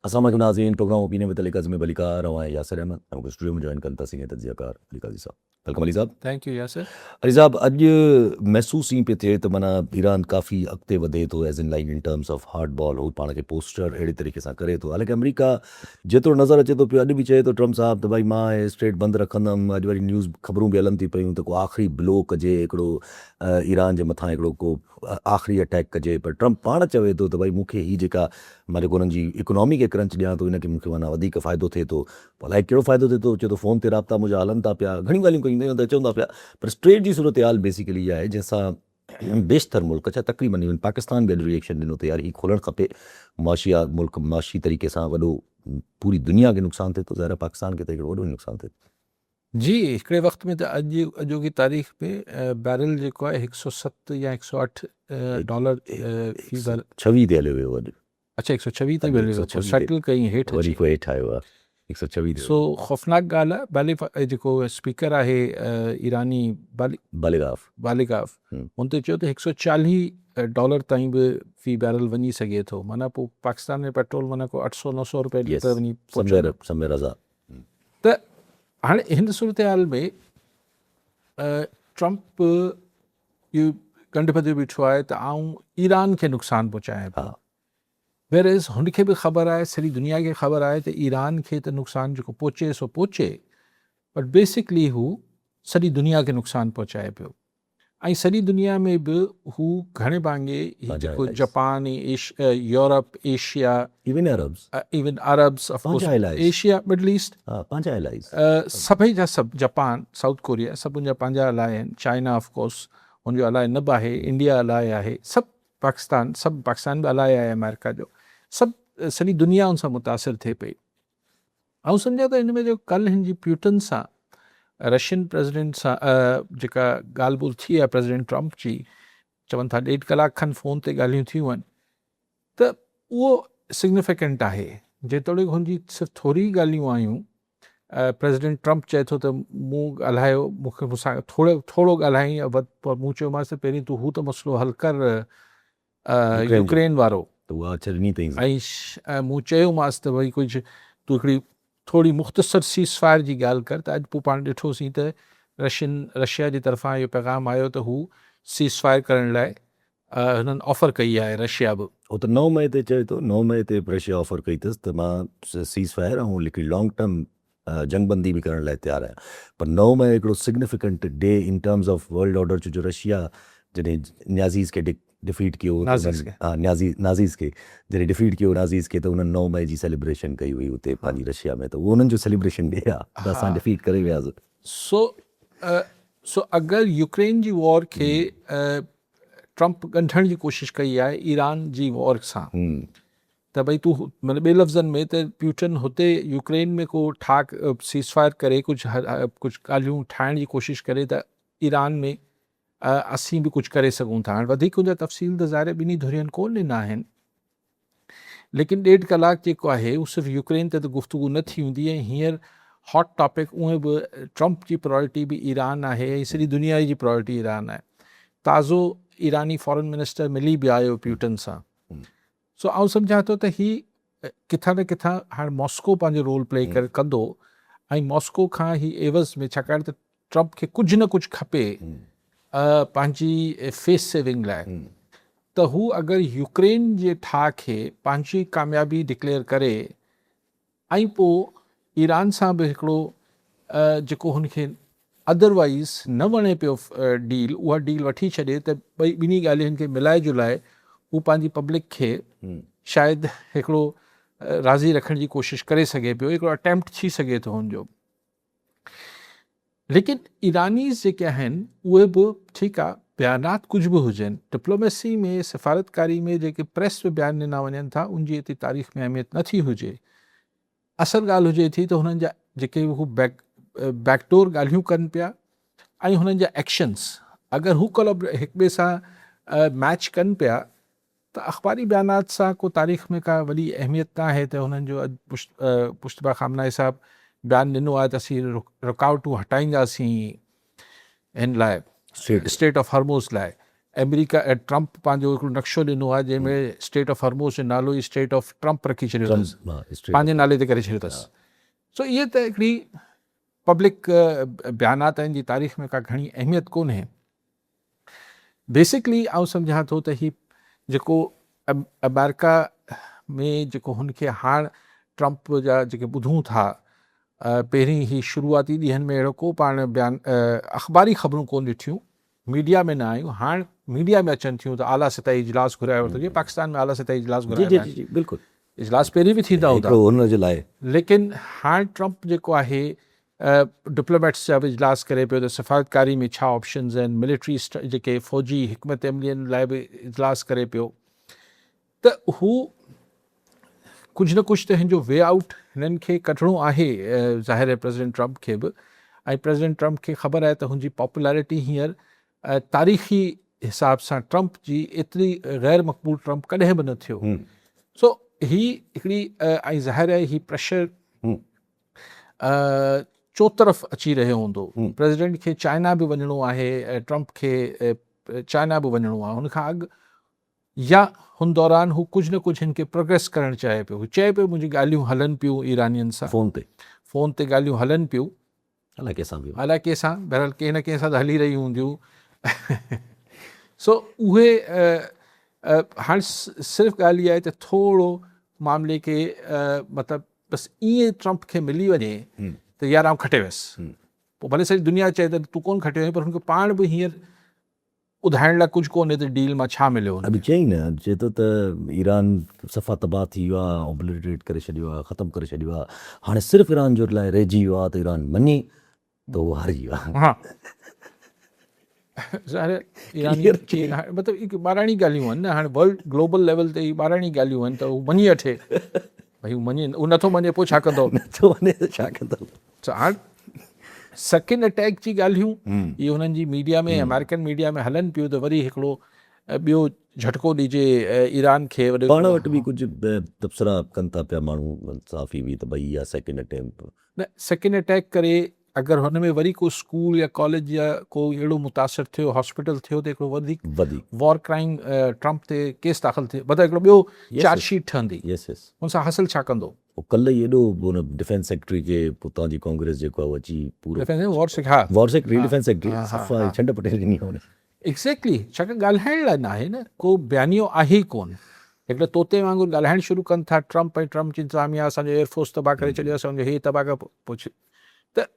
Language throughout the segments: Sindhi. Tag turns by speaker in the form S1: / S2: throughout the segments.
S1: السلام عليڪم ناظرين programme opinion with Ali Qazi ۾ ڀليڪار اوهان ياسر احمد ۽ مونکي اسٽوڊيو ۾ جوائن ڪن ٿا سينيئر تجزيه ڪار علي قاضي صاحب welcome Ali صاحب.
S2: Thank you Yasir.
S1: Ali صاحب اڄ محسوس ائين پيو ٿئي ته معنيٰ ايران ڪافي اڳتي وڌي ٿو as in like in terms of hard ball هو پاڻ کي پوسٽر اهڙي طريقي سان ڪري ٿو حالانڪه آمريڪا جيترو نظر اچي ٿو پيو اڄ به چئي ٿو ٽرمپ صاحب ته ڀائي مان هي اسٽريٽ بند رکندم اڄ وري نيوز خبرون به هلن ٿي پيون ته ڪو آخري بلو ڪجي هڪڙو ايران جي مٿان هڪڙو ڪو آخري اٽيڪ ڪجي پر ٽرمپ پاڻ چوي ٿو ته ڀائي مون کي هي جيڪا مان جيڪو انهن جي اڪنامي کي ڪرنچ ڏيان ٿو ان کي مون کي معنيٰ وڌيڪ فائدو ٿئي ٿو پوء الائي ڪهڙو فائدو ٿئي ٿو چئي ٿو فون تي رابطا منهنجا هلن ٿا پيا گهڻيون ڳالهيون ڪيون اٿئي ته چون ٿا پيا پر اسٽريٽ جي صورتحال بيسيڪلي اها آهي جنهن سان بيشتر ملڪ ڇا تقريبن ايون پاڪستان به اڄ ريئيڪشن ڏنو ته يار هي کولڻ کپي معاشي ملڪ معاشي طريقي سان وڏو پوري دنيا کي نقصان ٿئي ٿو ظاهر آهي پاڪستان کي ته هڪڙو وڏو نقصان ٿئي ٿو.
S2: جي هڪڙي وقت ۾ ته اڄ اڄوڪي تاريخ ۾ بيرل جيڪو آهي هڪ سو ست يا هڪ سو اٺ ڊالر في بيرل.
S1: ڇويهه تي هليو ويو اڄ.
S2: اڇا هڪ سو ڇويهه تي به هليو ويو سيٽل ڪئي هيٺ
S1: اچي. وري پوء هيٺ آيو آهي هڪ سو ڇويهه تي.
S2: سو خوفناڪ ڳالهه آهي بالي جيڪو اسپيڪر آهي ايراني بالي
S1: باليگاف
S2: باليگاف هن ته چيو ته هڪ سو چاليهه ڊالر تائين به في بيرل وڃي سگهي ٿو معنيٰ پوء پاڪستان ۾ پيٽرول معنيٰ ڪو اٺ سو نو سو روپيه ليٽر وڃي
S1: پهچندو. سمير رضا.
S2: ته هاڻي هن صورتحال ۾ ٽرمپ اهو ڳنڍ ٻڌيو بيٺو آهي ته آئون ايران کي نقصان پهچايان پيو ويئر از هن کي به خبر آهي سڄي دنيا کي خبر آهي ته ايران کي ته نقصان جيڪو پهچي سو پهچي بٽ بيسڪلي هو سڄي دنيا کي نقصان پهچائي پيو ۽ سڄي دنيا ۾ به هو گهڻي ڀاڱي هي جيڪو Japan ۽ Europe Asia
S1: even Arabs
S2: even Arabs of course Asia middle east
S1: پنهنجا الائيز
S2: سڀئي جا سڀ جپان سائوٿ ڪوريا سڀ ان جا پنهنجا الائي آهن چائنا آف ڪورس ان جو الائي نه به آهي انڊيا الائي آهي سڀ پاڪستان سڀ پاڪستان به الائي آهي آمريڪا جو سڀ سڄي دنيا ان سان متاثر ٿئي پئي آئون سمجهان ٿو ان ۾ جو ڪل هن جي پيوٽن سان رشين پريزيڊنٽ سان جيڪا ڳالهه ٻولهه ٿي آهي پريزيڊنٽ ٽرمپ جي چون ٿا ڏيڍ ڪلاڪ کن فون تي ڳالهيون ٿيون آهن ته اهو سگنيفڪنٽ آهي جيتوڻيڪ هن جي صرف ٿوري ڳالهيون آيون پريزيڊنٽ ٽرمپ چئي ٿو ته مون ڳالهايو مون کي مون سان ٿورو ٿورو ڳالهائين پر مون چيومانس ته پهرين تون هو ته مسئلو حل ڪر يوڪرين وارو.
S1: ته اها اڇ ڏني اٿئينس.
S2: ۽ مون چيومانس ته ڀئي ڪجهه تون هڪڙي ٿوري مختصر سيز فائر جي ڳالهه ڪر ته اڄ پوء پاڻ ڏٺوسين ته رشين رشيا جي طرفان اهو پيغام آيو ته هو سيز فائر ڪرڻ لاء هنن آفر ڪئي آهي رشيا به.
S1: هو ته نو مئي تي چئي ٿو نو مئي تي رشيا آفر ڪئي اٿس ته مان سيز فائر ۽ هڪڙي لانگ ٽرم جنگ بندي به ڪرڻ لاء تيار آهيان پر نو مئي هڪڙو significant day in terms of world order ڇو جو رشيا جڏهن نيازيز کي ڊفيٽ ڪيو ها نيازي نازيز کي جڏهن ڊفيٽ ڪيو نازيز کي ته انهن نو مئي جي سيليبريشن ڪئي هئي اتي پنهنجي رشيا ۾ ته اهو انهن جو سيليبريشن ڊي آهي ته اسان ڊفيٽ ڪري وياسين.
S2: سو سو اگر يوڪرين جي وار کي ٽرمپ ڳنڍڻ جي ڪوشش ڪئي آهي ايران جي وار سان ته ڀئي تون مطلب ٻي لفظن ۾ ته پيوٽن هتي يوڪرين ۾ ڪو ٺاڪ سيز فائر ڪري ڪجهه ڪجهه ڳالهيون ٺاهڻ جي ڪوشش ڪري ته ايران ۾ اسين به ڪجهه ڪري سگهون ٿا هاڻي وڌيڪ ان جا تفصيل ته ظاهر ٻنهي ڌرين ڪون ڏنا آهن ليڪن ڏيڍ ڪلاڪ جيڪو آهي اهو صرف يوڪرين تي ته گفتگو نه ٿي هوندي ۽ هينئر هاٽ ٽاپڪ اونئن به ٽرمپ جي پرائرٽي به ايران آهي ۽ سڄي دنيا جي پرائرٽي ايران آهي تازو ايراني فارن منسٽر ملي به آيو پيوٽن سان سو آئون سمجهان ٿو ته هي ڪٿان نه ڪٿان هاڻ ماسڪو پنهنجو رول پلي ڪري ڪندو ۽ ماسڪو کان هي عيوض ۾ ڇاڪاڻ ته ٽرمپ کي ڪجهه نه ڪجهه کپي پنهنجي فيس سيونگ لاء ته هو اگر يوڪرين جي ٺاهه کي پنهنجي ڪاميابي ڊڪليئر ڪري ۽ پوء ايران سان به هڪڙو جيڪو هن کي ادروائيز نه وڻي پيو ڊيل اها ڊيل وٺي ڇڏي ته ٻئي ٻنهي ڳالهين کي ملائي جلائي هو پنهنجي پبلڪ کي شايد هڪڙو راضي رکڻ جي ڪوشش ڪري سگهي پيو هڪڙو اٽيمپٽ ٿي سگهي ٿو هن جو. ليڪن ايرانيز جيڪي آهن اهي به ٺيڪ آ بيانات ڪجهه به هجن ڊپلوميسي ۾ سفارتڪاري ۾ جيڪي پريس ۾ بيان ڏنا وڃن ٿا ان جي ايتري تاريخ ۾ اهميت نه ٿي هجي اصل ڳالهه هجي ٿي ته هنن جا جيڪي هو بيڪ بيڪ ڊور ڳالهيون ڪن پيا ۽ هنن جا ايڪشنز اگر هو ڪولابري هڪ ٻئي سان ميچ ڪن پيا ته اخباري بيانات سان ڪو تاريخ ۾ ڪا وڏي اهميت ناهي ته هنن جو اڄ مجتبيٰ خامنائي صاحب بيان ڏنو آهي ته اسين رڪاوٽون هٽائينداسين هن لاء اسٽيٽ آف هرموز لاء آمريڪا ٽرمپ پنهنجو هڪڙو نقشو ڏنو آهي جنهن ۾ اسٽيٽ آف هرموز جو نالو ئي اسٽيٽ آف ٽرمپ رکي ڇڏيو اٿس، پنهنجي نالي تي ڪري ڇڏيو اٿس. سو اهي ته هڪڙي پبلڪ بيانات آهن جي تاريخ ۾ ڪا گهڻي اهميت ڪونهي. بيسڪلي آئون سمجهان ٿو ته هي جيڪو آمريڪا ۾ جيڪو هن کي هاڻ ٽرمپ جا جيڪي ٻڌون ٿا، پهرين هي شروعاتي ڏينهن ۾ اهڙو ڪو پاڻ بيان اخباري خبرون ڪونه ڏٺيون، ميڊيا ۾ نه آيون، هاڻ ميڊيا ۾ اچن ٿيون ته اعليٰ سطحي اجلاس گهرايو ورتو، جيئن پاڪستان ۾ اعليٰ سطحي اجلاس گهرايا ويا آهن.
S1: بلڪل
S2: اجلاس پهرين به ٿيندا هوندا،
S1: هڪڙو ان جي لاء.
S2: ليڪن هاڻ ٽرمپ جيڪو آهي ڊپلوميٽس جا به اجلاس ڪري پيو ته سفارتڪاري ۾ ڇا آپشنز آهن، ملٽري جيڪي فوجي حڪمت عملين لاء به اجلاس ڪري پيو ته هو ڪجهه نه ڪجهه ته هن جو وي آئوٽ هنن کي ڪڍڻو آهي، ظاهر آهي پريزيڊنٽ ٽرمپ کي به ۽ پريزيڊنٽ ٽرمپ کي خبر آهي ته هن جي پاپولرٽي هينئر تاريخي حساب سان ٽرمپ جي ايتري غير مقبول ٽرمپ ڪڏهن به نه ٿيو. سو هي هڪڙي ۽ ظاهر آهي هي پريشر چوطرف اچي رهيو هوندو. پريزيڊنٽ کي چائنا به وڃڻو آهي، ٽرمپ کي چائنا به وڃڻو آهي، هن کان اڳ يا هن دوران هو ڪجهه نه ڪجهه هن کي پروگريس ڪرڻ چاهي پيو. هو چئي پيو منهنجي ڳالهيون هلن پيون ايرانين سان.
S1: فون تي.
S2: فون تي ڳالهيون هلن پيون.
S1: الائي ڪنهن سان به.
S2: الائي ڪنهن سان، بهرحال ڪنهن نه ڪنهن سان ته هلي رهيون هونديون. سو اهي هاڻ صرف ڳالهه اها آهي ته ٿورو معاملي کي مطلب بس ائين ٽرمپ کي ملي وڃي ته يار آئون کٽي ويس. پوء ڀلي سڄي دنيا چئي ته تون ڪونه کٽيو آهين پر هن کي پاڻ به هينئر ٻڌائڻ لاء ڪجهه ڪونهي ته ڊيل مان ڇا مليو هن
S1: کي. چيائين نه، چئي ٿو ته ايران صفا تباهه ٿي ويو آهي، اوبليٽريٽ ڪري ڇڏيو آهي، ختم ڪري ڇڏيو آهي، هاڻي صرف ايران جو لاء رهجي ويو آهي ته ايران مڃي ته هو هارجي ويو آهي.
S2: ها ظاهر ايراني مطلب هڪ ٻاراڻي ڳالهيون آهن نه، هاڻي ورلڊ گلوبل ليول تي هي ٻاراڻي ڳالهيون آهن ته هو مڃي وٺي، ڀئي هو مڃي، هو نٿو مڃي پوء ڇا ڪندو؟
S1: نٿو مڃي ته ڇا ڪندو؟
S2: هاڻ سيڪنڊ اٽيڪ جي ڳالهيون اهي هنن جي ميڊيا ۾ آمريڪن ميڊيا ۾ هلن پيون ته وري هڪڙو ٻيو جهٽڪو ڏجي ايران کي.
S1: پاڻ وٽ به ڪجهه تبصرا ڪن ٿا پيا ماڻهو صحافي به ته ڀئي اها سيڪنڊ اٽيمپ.
S2: نه سيڪنڊ اٽيڪ ڪري اگر هن ۾ وري ڪو اسڪول يا ڪاليج يا ڪو اهڙو متاثر ٿيو هاسپيٽل ٿيو ته هڪڙو وڌيڪ وار ڪرائيم ٽرمپ تي ڪيس داخل ٿئي مطلب هڪڙو ٻيو چارج شيٽ ٺهندي هن سان حاصل ڇا ڪندو.
S1: هو ڪلهه ئي ايڏو ان ڊفينس سيڪريٽري کي اتان جي ڪانگريس جيڪو آهي اهو اچي پورو
S2: ڊفينس وار سيڪريٽري ها
S1: وار سيڪريٽري ڊفينس سيڪريٽري صفا ڇنڊ پٽي ڏني آهي ان کي.
S2: ايگزيڪٽلي ڇاڪاڻ ڳالهائڻ لاء ناهي نه ڪو بيانيو آهي ئي ڪونه هڪڙي طوطي وانگر ڳالهائڻ شروع ڪن ٿا ٽرمپ ۽ ٽرمپ جي انتظاميا اسان جو ايئر فورس تباهه ڪري ڇڏيو اسان جو هي تباهه ڪيو پوء ته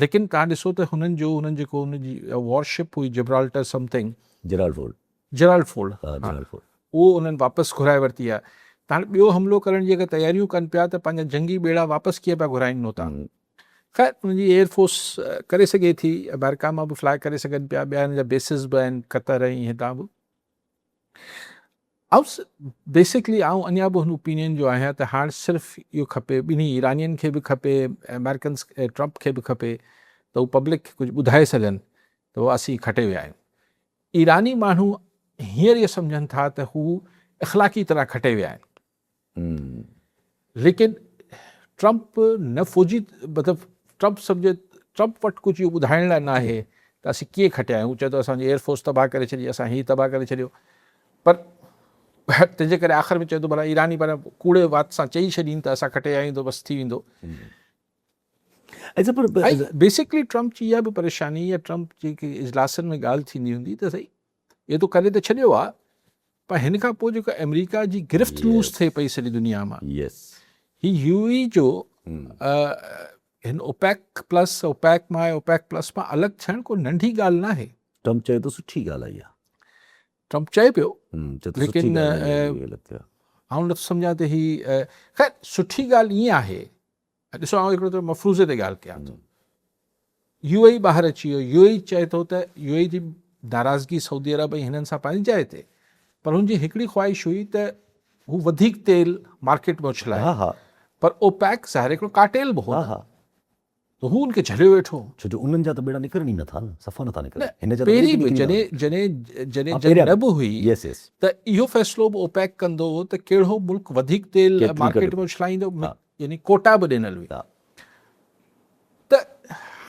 S2: ليڪن توهان ڏسو ته هنن جو هنن جيڪو هن جي وار شپ هئي Gibraltar something
S1: Gerald Ford
S2: Gerald Ford
S1: ها جيرالڊ فورڊ
S2: اهو انهن واپس گهرائي ورتي آهي ته هاڻي ٻيو حملو ڪرڻ جي اگر تياريون ڪن پيا ته پنهنجا جنگي ٻيڙا واپس ڪيئن پيا گهرائين هتان خير انهن جي ايئر فورس ڪري سگهي ٿي آمريڪا مان به فلائي ڪري سگهن پيا ٻيا هنن جا بيسز به آهن قطر ۽ هتان به آئون بيسڪلي آئون اڃا به هن اوپينين جو آهيان ته هاڻ صرف اهو کپي ٻنهي ايرانين کي به کپي آمريڪنس ٽرمپ کي به کپي ته هو پبلڪ کي ڪجهه ٻڌائي سگهن ته بابا اسين کٽي ويا آهيون. ايراني ماڻهو هينئر اهو سمجهن ٿا ته هو اخلاقي طرح کٽي ويا آهن. ليڪن ٽرمپ نه فوجي مطلب ٽرمپ سمجهي ٽرمپ وٽ ڪجهه اهو ٻڌائڻ لاء ناهي ته اسين ڪيئن کٽيا آهيون. هو چئي ٿو اسان جي ايئر فورس تباهه ڪري ڇڏي، اسان هي تباهه ڪري ڇڏيو، پر تنهن جي ڪري آخر ۾ چئي ٿو ڀلا ايراني پر ڪوڙي وات سان چئي ڇڏين ته اسان کٽي آيا آهيون ته بس ٿي ويندو. ۽ بيسڪلي ٽرمپ جي اها به پريشاني يا ٽرمپ جي اجلاسن ۾ ڳالهه ٿيندي هوندي ته سائين اهو تو ڪري ته ڇڏيو آ پر هن کان پوء جيڪو آمريڪا جي گرفت لوز ٿئي پئي سڄي دنيا مان هي يو اي جو هن اوپيڪ پلس اوپيڪ مان اوپيڪ پلس مان الڳ ٿيڻ ڪو ننڍي ڳالهه ناهي.
S1: ٽرمپ چئي ٿو سٺي ڳالهه آهي اها.
S2: ٽرمپ چئي پيو ليڪن آئون نٿو سمجهان ته هي خير سٺي ڳالهه ائين آهي ڏسو آئون هڪڙو ته مفروضي تي ڳالهه ڪيان ٿو. يو اي ٻاهر اچي ويو، يو اي چئي ٿو ته يو اي جي ناراضگي سعودي عرب ۽ هنن سان پنهنجي جاء تي پر هن جي هڪڙي خواهش هئي ته هو وڌيڪ تيل مارڪيٽ ۾ اڇلائي پر اوپيڪ ظاهر هڪڙو ڪارٽيل به هو نه ته هو ان کي جهليو ويٺو هو.
S1: ڇو جو انهن جا ته ٻيڙا نڪرن ئي نٿا نه صفا نٿا نڪرن
S2: هن جا ته پهرين به جڏهن جڏهن جڏهن جنگ نه به هئي ته اهو فيصلو به اوپيڪ ڪندو هو ته ڪهڙو ملڪ وڌيڪ تيل مارڪيٽ ۾ اڇلائيندو يعني ڪوٽا به ڏنل هئي ته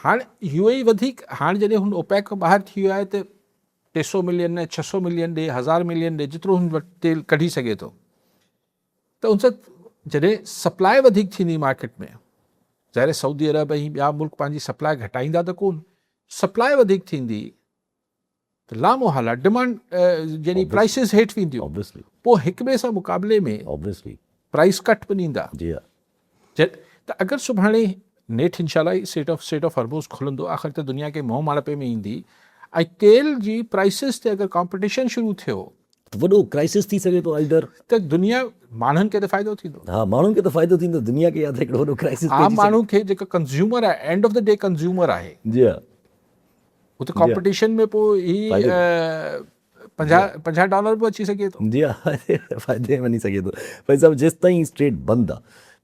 S2: هاڻ يو اي وڌيڪ هاڻ جڏهن هن اوپيڪ کان ٻاهر ٿي ويو آهي ته 300 ملين نه 600 ملين ڏي، 1000 ملين ڏي، جيترو هن وٽ تيل ڪڍي سگهي ٿو ته ان سان جڏهن سپلاء وڌيڪ ٿيندي مارڪيٽ ۾، ظاهر آهي سعودي عرب ۽ ٻيا ملڪ پنهنجي سپلاء گهٽائيندا ته ڪون، سپلاء وڌيڪ ٿيندي ته لامحاله ڊمانڊ يعني پرائسز هيٺ وينديون، پوء هڪ ٻئي سان مقابلي ۾ پرائس ڪٽ به ڏيندا. ته اگر سڀاڻي نيٺ انشاء الله Strait of Strait of Hormuz کلندو آخر ته دنيا کي منهن ماڻپي ۾ ايندي ۽ تيل جي پرائسز تي اگر ڪامپٽيشن شروع ٿيو.
S1: ته وڏو ڪرائسس ٿي سگهي ٿو آئيدر.
S2: ته دنيا ماڻهن کي ته فائدو ٿيندو.
S1: ها ماڻهن کي ته فائدو ٿيندو دنيا کي يا ته هڪڙو وڏو ڪرائسس پئجي سگهي.
S2: عام ماڻهو کي جيڪو ڪنزيومر آهي end of the D consumer آهي.
S1: جي ها.
S2: هو ته ڪامپٽيشن ۾ پوء هي 50 50 ڊالر به اچي سگهي ٿو.
S1: جي ها فائدي ۾ وڃي سگهي ٿو. فيض صاحب جيستائين اسٽريٽ بند آ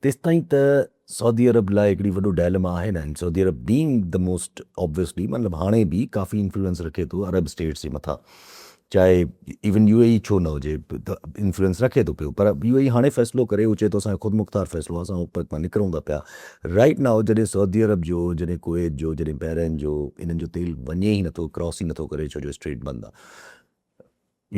S1: تيستائين ته سعودي عرب لاء هڪڙي وڏو ڊائلما آهي نه Saudi Arab being the most obviously مطلب هاڻي به ڪافي انفلوئنس رکي ٿو عرب اسٽيٽس جي مٿان چاهي ايون يو اي اي ڇو نه هجي ته انفلوئنس رکي ٿو پيو پر يو اي اي هاڻي فيصلو ڪري هو چئي ٿو اسان جو خودمختار فيصلو آ اسان اوپيڪ مان نڪرون ٿا پيا رائيٽ now جڏهن سعودي عرب جو جڏهن ڪويت جو جڏهن بحرين جو انهن جو تيل وڃي ئي نٿو ڪراس ئي نٿو ڪري ڇو جو اسٽريٽ بند آ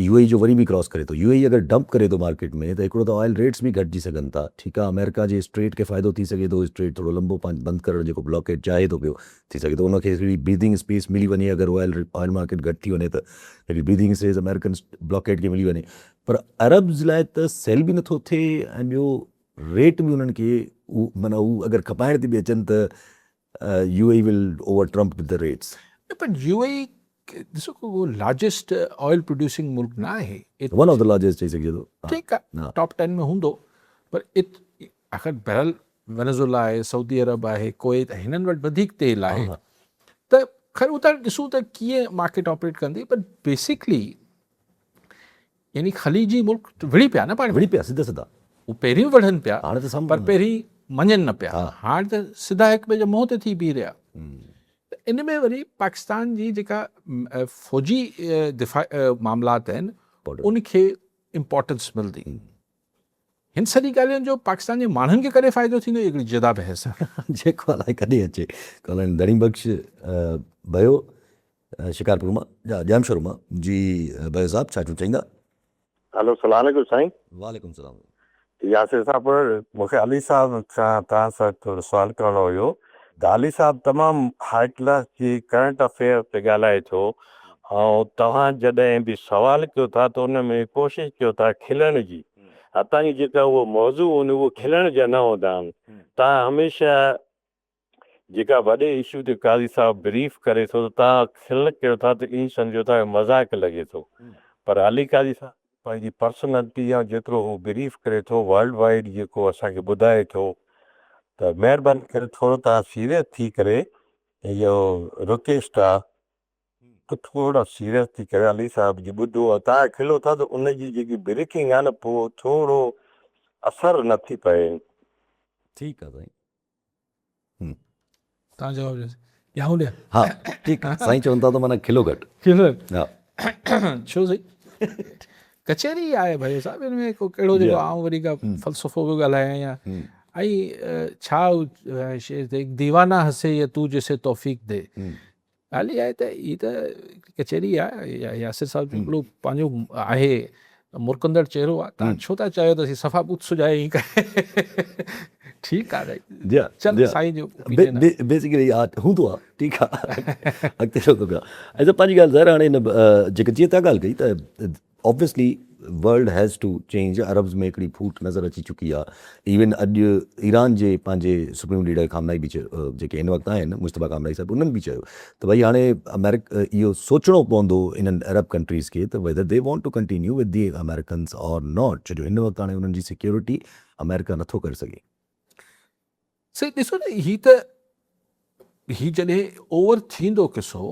S1: يو اي جو وري به ڪراس ڪري ٿو يو اي اگر ڊمپ ڪري ٿو مارڪيٽ ۾ ته هڪڙو ته آئل ريٽس به گهٽجي سگهن ٿا ٺيڪ آ آمريڪا جي اسٽريٽ کي فائدو ٿي سگهي ٿو اسٽريٽ ٿورو لمبو پنهنجو بند ڪرڻ جيڪو بلاڪيڊ چاهي ٿو پيو ٿي سگهي ٿو ان کي هڪڙي بريدنگ اسپيس ملي وڃي اگر آئل آئل مارڪيٽ گهٽ ٿي وڃي ته هڪڙي بريدنگ اسپيس آمريڪن بلاڪيڊ کي ملي وڃي پر عربز لاء ته سيل به نٿو ٿئي ۽ ٻيو ريٽ به انهن کي معنيٰ هو اگر کپائڻ تي به اچن ته U A will over trump with the rates.
S2: نه پر يو اي ڏسو ڪو لارجسٽ آئل پروڊيوسنگ ملڪ نه آهي.
S1: ون آف the largest چئي سگهجي ٿو.
S2: ٺيڪ آهي ٽاپ ٽين ۾ هوندو پر آخر بهرحال وينزولا آهي سعودي عرب آهي ڪويت آهي هنن وٽ وڌيڪ تيل آهي ته خير هو ته ڏسون ته ڪيئن مارڪيٽ آپريٽ ڪندي پر بيسڪلي يعني خليجي ملڪ وڙهي پيا نه پاڻ
S1: وڙهي پيا سڌا سڌا
S2: هو پهرين وڙهن پيا هاڻي ته پر پهرين مڃن نه پيا هاڻي ته سڌا هڪ ٻئي جي منهن تي ٿي بيهي رهيا ته ان ۾ وري پاڪستان جي جيڪا فوجي دفاع معاملات آهن ان کي امپورٽنس ملندي هن سڄي ڳالهين جو پاڪستان جي ماڻهن کي ڪڏهن فائدو ٿيندو اهي هڪڙي جدا بحث آهي.
S1: جيڪو الائي ڪڏهن اچي. ڪالين ڌڻي بخش ڀيو شڪارپور مان ڄامشورو مان جي ڀيو صاحب ڇا چون چئيندا.
S3: هلو سلام عليڪم سائين.
S1: وعليڪم سلام.
S3: ياسر صاحب مون کي علي صاحب کان توهان سان ٿورو سوال ڪرڻو هيو ته علي صاحب تمام هاء ڪلاس جي ڪرنٽ افيئر تي ڳالهائي ٿو ۽ توهان جڏهن به سوال ڪيو ٿا ته ان ۾ ڪوشش ڪيو ٿا کلڻ جي هتان جي جيڪا اهو موضوع هوندو اهو کلڻ جا نه هوندا آهن توهان هميشه جيڪا وڏي اشو تي قاضي صاحب بريف ڪري ٿو ته توهان کل ڪيو ٿا ته ائين سمجهو ٿا مذاق لڳي ٿو پر علي قاضي صاحب پنهنجي پرسنلٽي يا جيترو هو بريف ڪري ٿو ورلڊ وائيڊ جيڪو اسان کي ٻڌائي ٿو ته مهرباني ڪري ٿورو توهان سيريس ٿي ڪري اهو رڪيسٽ آ ته ٿورو سيريس ٿي ڪري علي صاحب جي ٻڌو ۽ توهان کلو ٿا ته ان جي جيڪي بريڪنگ آ نه پوء ٿورو اثر نه ٿي پئي.
S1: ٺيڪ آ سائين.
S2: توهان جواب ڏيو يا آئون ڏيان.
S1: ها ٺيڪ آ سائين چون ٿا ته معنيٰ کلو گهٽ.
S2: کلو ها ڇو سائين ڪچهري آهي ڀيو صاحب ان ۾ ڪو ڪهڙو جيڪو آئون وري ڪا فلسفو پيو ڳالهايان يا ۽ ڇا شعر تي ديوانا هسي يا تو جسي توفيق the ڳالهه اها آهي ته هي ته ڪچهري آهي ياسر صاحب جو هڪڙو پنهنجو آهي مرڪندڙ چهرو آهي تان ڇو ٿا چاهيو ته اسين صفا ٻوٿ سجائي ائين ٺيڪ آهي
S1: جي
S2: چل سائين جو
S1: بيسيڪلي هوندو آهي ٺيڪ آهي اڳتي هلون ٿا پيا اچا پنهنجي ڳالهه ظاهر هاڻي هن جيڪا جيئن تان ڳالهه ڪئي ته obviously world has to change Arabs ۾ هڪڙي ڦوٽ نظر اچي چڪي آ ايون اڄ ايران جي پنهنجي سپريم ليڊر خامنائي به چيو جيڪي هن وقت آهن مجتبيٰ خامنائي صاحب انهن به چيو ته ڀئي هاڻي امريڪ اهو سوچڻو پوندو انهن عرب ڪنٽريز کي ته whether they want to continue with the Americans or not ڇو جو هن وقت هاڻي انهن جي سيڪيورٽي آمريڪا نٿو ڪري سگهي.
S2: سائين ڏسو نه هي ته هي جڏهن اوور ٿيندو قصو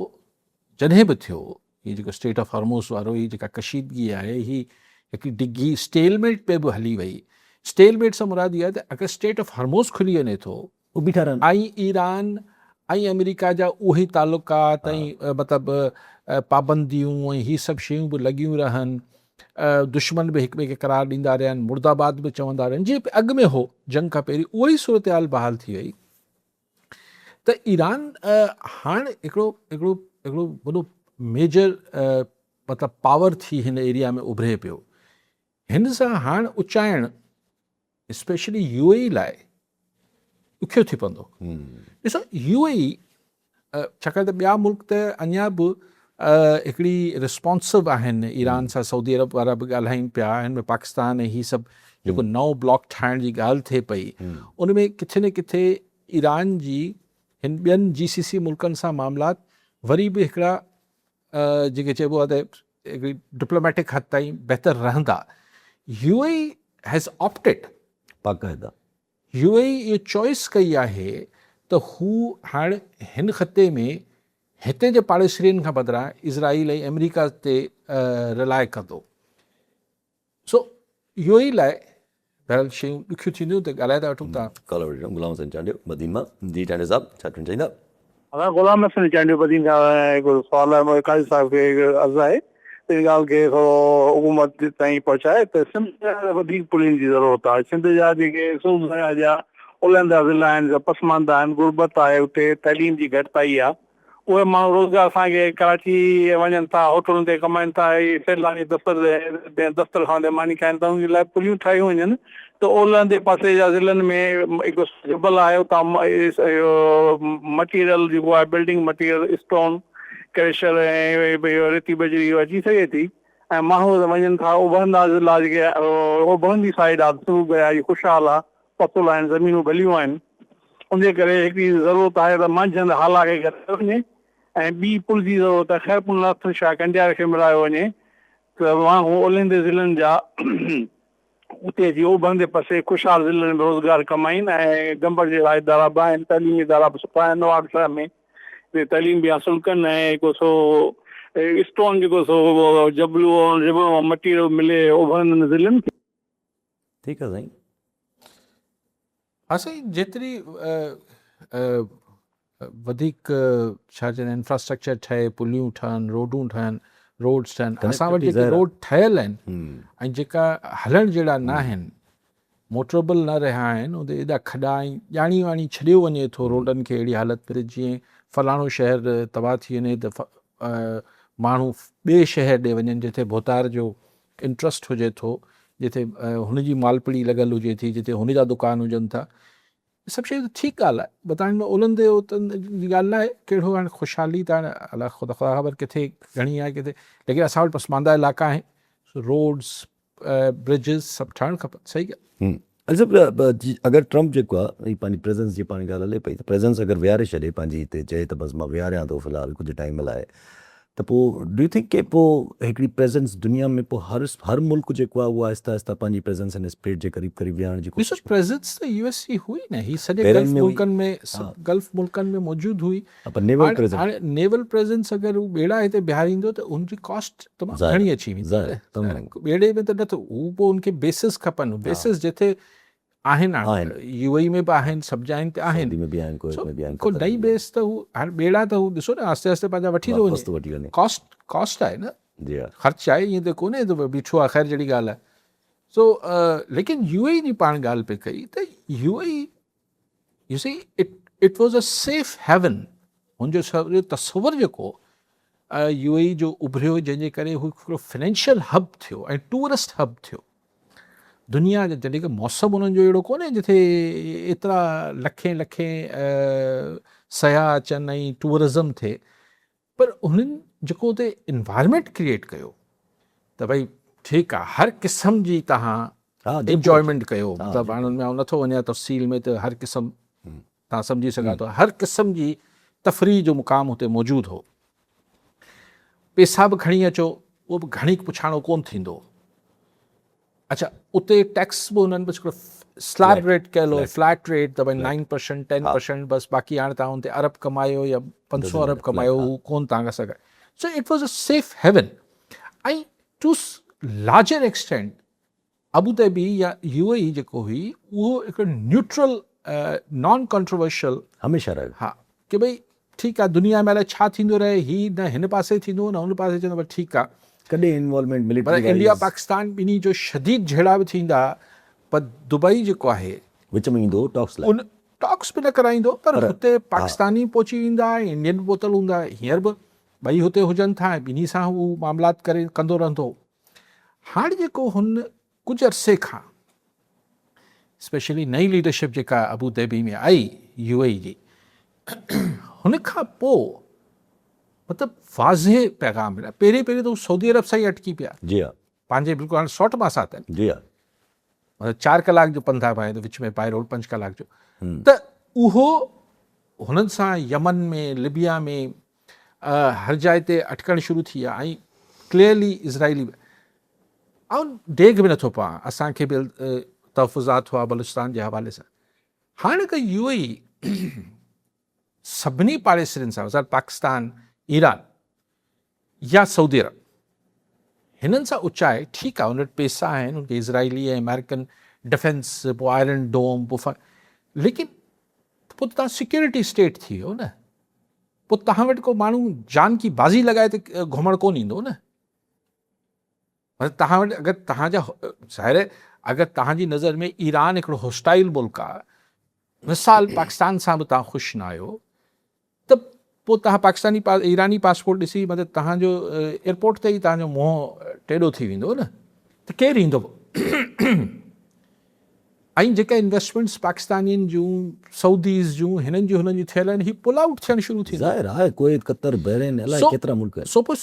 S2: جڏهن به ٿيو هي جيڪو اسٽيٽ آف هرموز وارو هي جيڪا ڪشيدگي آهي هي هڪ ڊگهي اسٽيل ميٽ پي به هلي وئي اسٽيل ميٽ سان مراد اها ته اگر اسٽيٽ آف هرموز کلي وڃي ٿو
S1: هو بيٺا رهن
S2: ۽ ايران ۽ آمريڪا جا اهي تعلقات ۽ مطلب پابنديون ۽ هي سڀ شيون به لڳيون رهن دشمن به هڪ ٻئي کي قرار ڏيندا رهيا آهن، مرده باد به چوندا رهيا آهن، جيئن اڳ ۾ هو جنگ کان پهرين اها ئي صورتحال بحال ٿي وئي ته ايران هاڻ هڪڙو هڪڙو هڪڙو وڏو ميجر مطلب پاور ٿي هن ايريا ۾ اڀري پيو. هن سان هاڻ اچائڻ اسپيشلي يو اي اي لاء ڏکيو ٿي پوندو. ڏسو يو اي اي ڇاڪاڻ ته ٻيا ملڪ ته اڃا به هڪڙي رسپانسو آهن ايران سان سعودي عرب وارا به ڳالهائين پيا هن ۾ پاڪستان ۽ هي سڀ جيڪو نئون بلاڪ ٺاهڻ جي ڳالهه ٿئي پئي ان ۾ ڪٿي نه ڪٿي ايران جي هن ٻين جي سي سي ملڪن سان معاملات وري به هڪڙا جيڪي چئبو آهي ته هڪڙي ڊپلوميٽڪ حد تائين بهتر رهندا. يو اي اي هيز آپٽيڊ
S1: باقاعده
S2: يو اي اي اهو چوائس ڪئي آهي ته هو هاڻ هن خطي ۾ هتي جي پاڙيسرين کان بدران اسرائيل ۽ آمريڪا تي رلاء ڪندو. سو يو اي لاء بهرحال شيون ڏکيون ٿينديون ته ڳالهائي ٿا وٺون تان.
S1: ڪالر وٺي غلام حسين چانڊيو بدين مان. جي چانڊيو صاحب ڇا چوڻ چاهيندا؟
S4: ادا غلام حسين چانڊيو بدين کان هڪ سوال آهي منهنجو قاضي صاحب کي هڪ عرض آهي ته ان ڳالهه کي ٿورو حڪومت تائين پهچائي ته سنڌ ۾ وڌيڪ پلين جي ضرورت آهي سنڌ جا جيڪي سنڌ جا الهندا ضلعا آهن سڀ پسمانده آهن غربت آهي اتي تعليم جي گهٽتائي آهي اهي ماڻهو روزگار سانگي ڪراچي وڃن ٿا هوٽلن تي ڪمائن ٿا سيلاني دفتر دسترخوان تي ماني کائن ٿا ان جي لاء پليون ٺاهيون وڃن ته اولهندي پاسي جا ضلعن ۾ هڪ جبل آهي اتان اهو مٽيريل جيڪو آهي بلڊنگ مٽيريل اسٽون ڪريشر ۽ اهو ريتي بجري اهو اچي سگهي ٿي ۽ ماڻهو وڃن ٿا اڀرندا ضلعا جيڪي اڀرندي سائيڊ آهي سنڌ درياء جي خوشحال آهي پتل آهن زمينون ڀليون آهن ان جي ڪري هڪڙي ضرورت آهي ته مانجهند هالا کي گڏايو وڃي ۽ ٻي پل جي ضرورت آهي خيرپور ناٿن شاهه ڪنڊياري کي ملايو وڃي ته ماڻهو اولهندي ضلعن جا اتي اچي اڀرندي پسي خوشحال ضلعن ۾ روزگار ڪمائين ۽ گمبٽ جهڙا ادارا به آهن تعليمي ادارا به سٺا آهن نوابشاهه ۾ اتي تعليم به حاصل ڪن ۽ جيڪو سو اسٽون جيڪو سو جبلو جبلو مان مٽيريل ملي اڀرندن ضلعن کي.
S1: ٺيڪ آ سائين.
S2: ها سائين جيتري وڌيڪ ڇا چوندا آهن انفراسٽرڪچر ٺهي پليون ٺهن روڊون ٺهن روڊس ٺهن اسان وٽ جيڪي روڊ ٺهيل آهن ۽ جيڪا هلڻ جهڙا نه آهن موٽربل نه رهيا آهن اتي ايڏا کڏا ۽ ڄاڻي واڻي ڇڏيو وڃي ٿو روڊن کي اهڙي حالت ۾ جيئن فلاڻو شهر تباهه ٿي وڃي ته ماڻهو ٻئي شهر ڏي وڃن جتي ڀوتار جو انٽرسٽ هجي ٿو جتي هن جي مالپڙي لڳل هجي ٿي جتي هن جا دڪان هجن ٿا سڀ شيء ته ٺيڪ ڳالهه آهي بت هاڻي اولهندي اتن جي ڳالهه نه آهي ڪهڙو هاڻي خوشحالي ته هاڻي الله خدا خدا خبر ڪٿي گهڻي آهي ڪٿي ليڪن اسان وٽ پسمانده علائقا آهن روڊس برجز سڀ ٺهڻ کپن صحيح ڳالهه.
S1: علي صاحب اگر ٽرمپ جيڪو آهي هي پنهنجي پريزنس جي پاڻ ڳالهه هلي پئي ته پريزنس اگر ويهاري ڇڏي پنهنجي هتي چئي ته بس مان ويهاريان ٿو في الحال ڪجهه ٽائيم لاء ته پوء do you think ڪي پوء هڪڙي پريزنس دنيا ۾ پوء هر هر ملڪ جيڪو آهي اهو آهستي آهستي پنهنجي پريزنس ان اسپيڊ جي قريب قريب ويهارڻ جي
S2: ڏسو
S1: ڪوشش
S2: پريزنس ته يو ايس جي هئي نه هي سڄي گلف
S1: بحرين ۾ هئي
S2: ملڪن ۾
S1: ها
S2: سڀ گلف ملڪن ۾ موجود هئي
S1: ها پر نيول
S2: هاڻي
S1: پريزنس
S2: هاڻي نيول پريزنس اگر هو ٻيڙا هتي بيهاريندو ته ان جي ڪاسٽ تمام
S1: ظاهر
S2: گهڻي اچي ويندي
S1: ظاهر
S2: نه
S1: تمام
S2: ٻيڙي ۾ ته نٿو هو پوء ان کي بيسز کپن
S1: ها
S2: بيسز جتي آهن
S1: آهن.
S2: يو اي ۾ به آهن سڀ جاين تي آهن
S1: سعودي ۾ به آهن ڪويت
S2: سو
S1: ۾ به آهن
S2: ڪو
S1: قطر ۾
S2: نئين
S1: به آهن.
S2: بيس ته هو هاڻي ٻيڙا ته هو ڏسو نه آهستي آهستي پنهنجا وٺي ٿو
S1: واپس
S2: وڃي
S1: ٿو وٺي وڃي.
S2: ڪاسٽ ڪاسٽ آهي نه
S1: جي ها.
S2: خرچ آهي ائين ته ڪونهي ته بيٺو آهي خير جهڙي ڳالهه آهي سو ليڪن يو اي جي پاڻ ڳالهه پئي ڪئي ته U A you see it it was a safe haven هن جو سڄو تصور جيڪو يو اي جو اڀريو جنهن جي ڪري هو هڪڙو فنانشل هب ٿيو ۽ ٽوئرسٽ هب ٿيو دنيا جا جڏهن ڪه موسم انهن جو اهڙو ڪونهي جتي ايترا لکين لکين سياح اچن ۽ ٽوئرزم ٿئي پر انهن جيڪو اتي انوائرمينٽ ڪريئيٽ ڪيو ته ڀئي ٺيڪ آ هر قسم جي تهان انجوائمينٽ ڪيو مطلب هاڻ ان ۾ آئون نٿو وڃان تفصيل ۾ ته هر قسم تهان سمجهي سگهان ٿو هر قسم جي تفريح جو مقام هتي موجود هو. پيسا به کڻي اچو اهو به گهڻي پڇاڻو ڪون ٿيندو. اڇا اتي ٽيڪس به انهن بس هڪڙو سليب ريٽ ڪيل هو فليٽ ريٽ ته ڀئي نائن پرسنٽ ٽين پرسنٽ بس باقي هاڻي تهان ان تي ارب ڪمايو يا 500 ارب ڪمايو هو ڪون تهان کان سگهي. So it was a safe haven ۽ to larger extent Abu Dhabi يا يو اي اي جيڪو هئي اهو هڪڙو نيوٽرل نان ڪنٽروورشل
S1: هميشه رهيو.
S2: ها ڪي ڀئي ٺيڪ آ دنيا ۾ الائي ڇا ٿيندو رهي هي نه هن پاسي ٿيندو نه هن پاسي ٿيندو پر ٺيڪ آ.
S1: ڪڏهن انوالومينٽ ملٽري
S2: پر انڊيا پاڪستان ٻنهي جو شديد جهيڙا به ٿيندا پر دبئي جيڪو آهي.
S1: وچ ۾ ايندو ٽاڪس لاء.
S2: ان ٽاڪس به نه ڪرائيندو پر هتي پاڪستاني پهچي ويندا انڊين به پهتل هوندا هينئر به. ٻئي هتي هجن ٿا ۽ ٻنهي سان هو معاملات ڪري ڪندو رهندو هو. هاڻ جيڪو هن ڪجهه عرصي کان اسپيشلي نئين ليڊرشپ جيڪا ابو ڌيبي ۾ آئي يو اي جي هن کان پوء مطلب واضح پيغام مليا. پهرين پهرين ته هو سعودي عرب سان ئي اٽڪي پيا.
S1: جي ها.
S2: پنهنجي بلڪل هاڻي سوٽ ماسات آهن.
S1: جي ها.
S2: مطلب 4 ڪلاڪ جو پنڌ آهي ڀائي وچ ۾ بائي روڊ 5 ڪلاڪ جو ته اهو هنن سان يمن ۾ لبيا ۾ هر جاء تي اٽڪڻ شروع ٿي ويا ۽ ڪليئرلي اسرائيلي آئون ڊيگهه به نٿو پوان اسان کي به تحفظات هئا بلوچستان جي حوالي سان هاڻي ته يو اي سڀني پاڙيسرين سان مثال پاڪستان، ايران يا سعودي عرب هنن سان اچائي ٺيڪ آهي ان وٽ پيسا آهن ان کي اسرائيلي ۽ آمريڪن ڊفينس پوء آئرن ڊوم پوء ليڪن پوء ته تهان سيڪيورٽي اسٽيٽ ٿي ويو نه پوء تهان وٽ ڪو ماڻهو جان ڪي بازي لڳائي ته گهمڻ ڪون ايندو نه مطلب تهان وٽ اگر تهان جا ظاهر آهي اگر تهان جي نظر ۾ ايران هڪڙو هوسٽائل ملڪ آهي مثال پاڪستان سان به توهان خوش نه آهيو ته پوء توهان پاڪستاني ايراني پاسپورٽ ڏسي مطلب توهان جو ايئرپورٽ تي ئي توهان جو منهن ٽيڏو ٿي ويندو نه ته ڪير ايندو ۽ جيڪا انويسٽمينٽس پاڪستانين جون سعوديز جون هنن جون هنن جون ٿيل آهن هي پل آئوٽ ٿيڻ شروع ٿيندا
S1: ظاهر آهي ڪويت قطر بحرين الائي ڪيترا ملڪ آهن
S2: سو پوء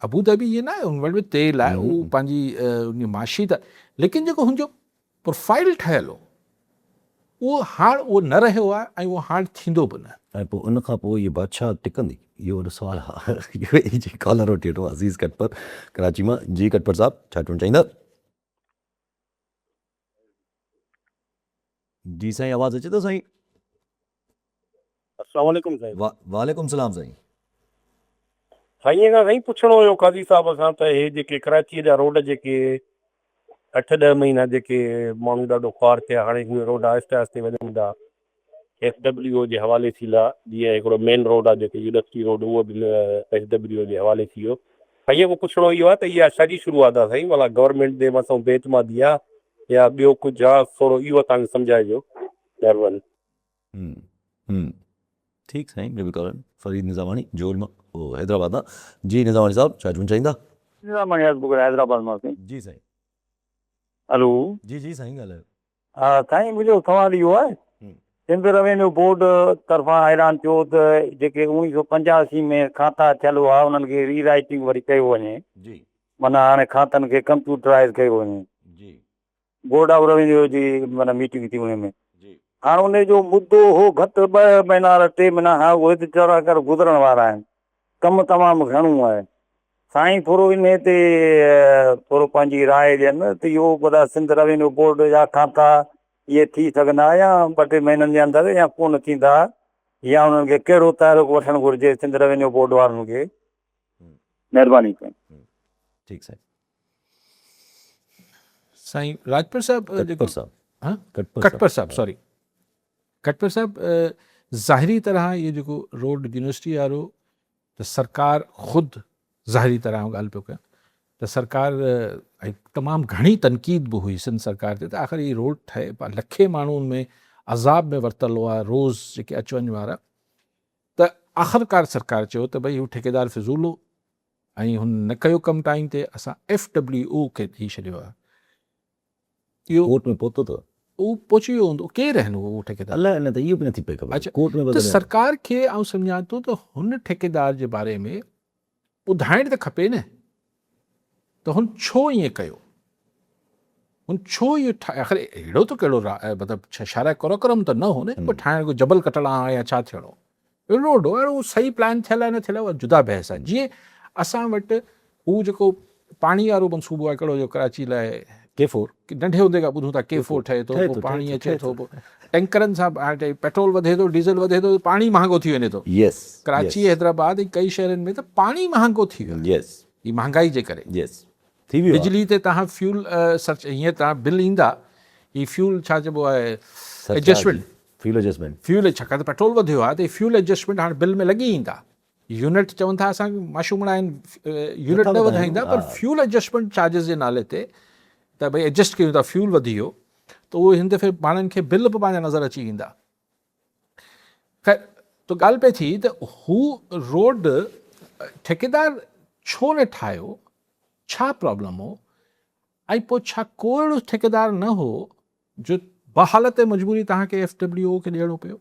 S2: ابو ڌابي ائين نه آهي ان وٽ به تيل آهي هو پنهنجي معاشي ته ليڪن جيڪو هن جو پروفائيل ٺهيل هو اهو هاڻ اهو نه رهيو آهي ۽ اهو هاڻ ٿيندو به نه.
S1: ۽ پوء ان کان پوء هيء بادشاهت ٽڪندي؟ اهو وڏو سوال آهي. يو اي جي ڪالر وٺي وٺو عزيز ڪٽپر ڪراچي مان. جي ڪٽپر صاحب ڇا چوڻ چاهيندا؟ جي سائين آواز اچي ٿو سائين.
S3: السلام عليڪم سائين.
S1: وعليڪم السلام سائين.
S3: سائين کان سائين پڇڻو هيو قاضي صاحب کان ته هي جيڪي ڪراچي جا روڊ جيڪي 8 10 مهينا جيڪي ماڻهو ڏاڍو خوار ٿيا هاڻي اهي روڊ آهستي آهستي وڃن ٿا ايس ڊبليو او جي حوالي ٿيندا جيئن هڪڙو مين روڊ آهي جيڪو يونيورسٽي روڊ اهو به ايس ڊبليو او جي حوالي ٿي ويو سائين کان پڇڻو اهو آهي ته اها ڇا جي شروعات آهي سائين ڀلا گورنمينٽ جي مٿان بي اعتمادي آهي يا ٻيو ڪجهه آهي ٿورو اهو تان کي سمجهائجو مهرباني.
S1: ٺيڪ سائين بلڪل ڪارن فريد نظاماڻي جول مان او حيدرآباد مان جي نظاماڻي صاحب ڇا چوڻ چاهيندا.
S4: نظاماڻي عرض بگر حيدرآباد مان سائين.
S1: جي سائين.
S4: هلو.
S1: جي جي سائين ڳالهايو.
S4: ها سائين منهنجو سوال اهو آهي سنڌ روينيو بورڊ طرفان اعلان ٿيو ته جيڪي 1985 ۾ کاتا ٿيل هئا انهن کي ري رائيٽنگ وري ڪيو وڃي
S1: جي
S4: معنيٰ هاڻي کاتن کي ڪمپيوٽرائز ڪيو وڃي
S1: جي
S4: بورڊ آف روينيو جي معنيٰ ميٽنگ ٿي ان ۾ هاڻ ان جو مدو هو گهٽ 2 مهينا 3 مهينا هاڻ اهي ته چرا ڪر گذرڻ وارا آهن ڪم تمام گهڻو آهي سائين ٿورو انهي تي ٿورو پنهنجي راء ڏين ته اهو ڀلا سنڌ روينيو بورڊ جا کاتا اهي ٿي سگهندا يا 2 ٽي مهينن جي اندر يا ڪونه ٿيندا يا انهن کي ڪهڙو تحرڪ وٺڻ گهرجي سنڌ روينيو بورڊ وارن کي مهرباني سائين.
S1: ٺيڪ سائين.
S2: سائين راجپر صاحب
S1: ڪٽپر صاحب
S2: ها ڪٽپر صاحب سوري ڪٽپر صاحب ظاهري طرح اهو جيڪو روڊ يونيورسٽي وارو ته سرڪار خود ظاهري طرح آئون ڳالهه پيو ڪيان ته سرڪار ۽ تمام گهڻي تنقيد به هئي سنڌ سرڪار تي ته آخر هي روڊ ٺهي لکين ماڻهو ان ۾ عذاب ۾ ورتل هئا روز جيڪي اچ وڃ وارا ته آخرڪار سرڪار چيو ته ڀئي هو ٺيڪيدار فضول هو ۽ هن نه ڪيو ڪم ٽائيم تي اسان ايف ڊبليو او کي ڏئي ڇڏيو آهي.
S1: اهو ڪورٽ ۾ پهتو ته.
S2: اهو پهچي ويو هوندو. ڪير آهن اهو ٺيڪيدار؟
S1: الائي نه ته اهو به نٿي پئي خبر.
S2: اڇا ڪورٽ ۾ ته سرڪار کي آئون سمجهان ٿو ته هن ٺيڪيدار جي باري ۾ ٻڌائڻ ته کپي نه ته هن ڇو ائين ڪيو؟ هن ڇو اهو ٺاهيو؟ آخر اهڙو ته ڪهڙو مطلب شارع قراقرم ته نه هو نه ڪو ٺاهڻ ڪو جبل ڪٽڻ آ يا ڇا ٿيڻو هو روڊ هو اهڙو صحيح پلان ٿيل آهي نه ٿيل آهي اها جدا بحث آهي جيئن اسان وٽ هو جيڪو پاڻي وارو منصوبو آهي ڪهڙو جو ڪراچي لاء
S1: ڪي فور
S2: ننڍي هوندي کان ٻڌون ٿا ڪي فور ٺهي ٿو پوء پاڻي اچي ٿو پوء ٽينڪرن سان پيٽرول وڌي ٿو ڊيزل وڌي ٿو پاڻي مهانگو ٿي وڃي ٿو
S1: يس
S2: ڪراچي حيدرآباد ۽ ڪئي شهرن ۾ ته پاڻي مهانگو ٿي ويو
S1: يس
S2: هي مهانگائي جي ڪري
S1: يس ٿي ويو آ.
S2: بجلي تي تهان فيول سرچ هينئر تهان بل ايندا هي فيول ڇا چئبو آهي ايڊجسٽمينٽ
S1: فيول ايڊجسٽمينٽ
S2: فيول ڇاڪاڻ ته پيٽرول وڌيو آهي ته فيول ايڊجسٽمينٽ هاڻي بل ۾ لڳي ايندا يونٽ چون ٿا اسان معشومڙا آهن يونٽ نه وڌائيندا پر فيول ايڊجسٽمينٽ چارجز جي نالي تي ته ڀئي ايڊجسٽ ڪيون ٿا فيول وڌي ويو ته اهو هن دفعي ماڻهن کي بل به پنهنجا نظر اچي ويندا خير تو ڳالهه پئي ٿي ته هو روڊ ٺيڪيدار ڇو نه ٺاهيو، ڇا پرابلم هو ۽ پوء ڇا ڪو اهڙو ٺيڪيدار نه هو جو بحالت مجبوري توهان کي ايف ڊبليو او کي ڏيڻو پيو؟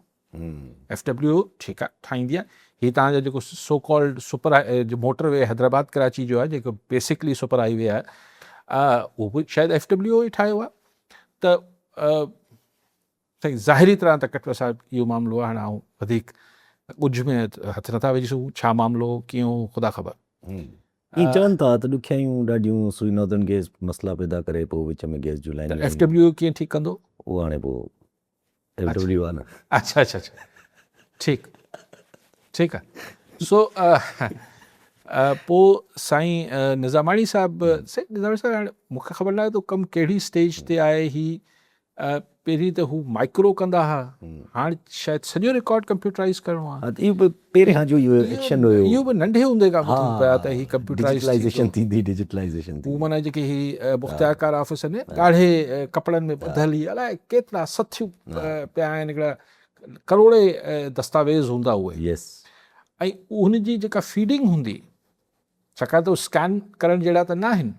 S2: ايف ڊبليو او ٺيڪ آهي ٺاهيندي آهي، هي توهان جو جيڪو so called super motorway Hyderabad Karachi جو آهي جيڪو بيسڪلي سپر هائي وي آهي اهو به شايد ايف ڊبليو او ئي ٺاهيو آهي ته سائين ظاهري طرح ته ڪٽوه صاحب اهو معاملو آهي هاڻي آئون وڌيڪ ڳجهه ۾ هٿ نٿا وجهي سگهون ڇا معاملو هو ڪيئن هو خدا خبر.
S1: ائين چون ٿا ته ڏکيائيون ڏاڍيون سوئي ناردرن گيس مسئلا پيدا ڪري پوء وچ ۾ گيس جون لائنون
S2: ته ايف ڊبليو ڪيئن ٺيڪ ڪندو؟
S1: اهو هاڻي پوء ايف ڊبليو آ نه.
S2: اڇا اڇا اڇا ٺيڪ ٺيڪ آ سو پوء سائين نظاماڻي صاحب سائين نظاماڻي صاحب هاڻي مونکي خبر ناهي ته ڪم ڪهڙي اسٽيج تي آهي هي پهرين ته هو مائڪرو ڪندا ها هاڻ شايد سڄو رڪارڊ ڪمپيوٽرائز ڪرڻو آهي.
S1: ها ته اهو به پهرين کان جو اهو ايڪشن هيو.
S2: اهو به ننڍي هوندي کان ٻڌون پيا ته هي ڪمپيوٽرائز
S1: ڊجيٽلائيزيشن ٿيندي ڊجيٽلائيزيشن
S2: ٿيندي. هو معنيٰ جيڪي هي مختيارڪار آفيس آهن ڳاڙهي ڪپڙن ۾ ٻڌل هي الائي ڪيترا سٿيون پيا آهن هڪڙا ڪروڙين دستاويز هوندا اهي.
S1: يس.
S2: ۽ ان جي جيڪا فيڊنگ هوندي ڇاڪاڻ ته اسڪين ڪرڻ جهڙا ته ناهن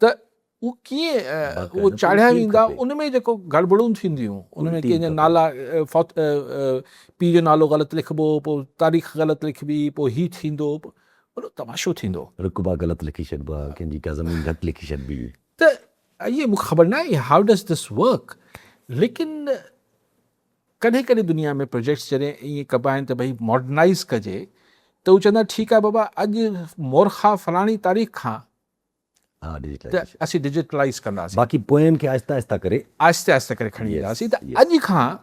S2: ته اهو ڪيئن اهو چاڙهيا ويندا ان ۾ جيڪو گڙٻڙون ٿينديون ان ۾ ڪنهن جا نالا فوت پيء جو نالو غلط لکبو پوء تاريخ غلط لکبي پوء هي ٿيندو وڏو تماشو ٿيندو.
S1: رقبا غلط لکي ڇڏبا ڪنهن جي ڪا زمين گهٽ لکي ڇڏبي.
S2: ته اهي مون کي خبر ناهي how does this work ليڪن ڪڏهن ڪڏهن دنيا ۾ پروجيڪٽس جڏهن ائين ڪبا آهن ته ڀئي ماڊرنائز ڪجي ته هو چوندا ٺيڪ آهي بابا اڄ مورخا فلاڻي تاريخ کان ته اسين ڊجيٽلائيز ڪنداسين.
S1: باقي پوين کي آهستي آهستي ڪري.
S2: آهستي آهستي ڪري کڻي اينداسين ته اڄ کان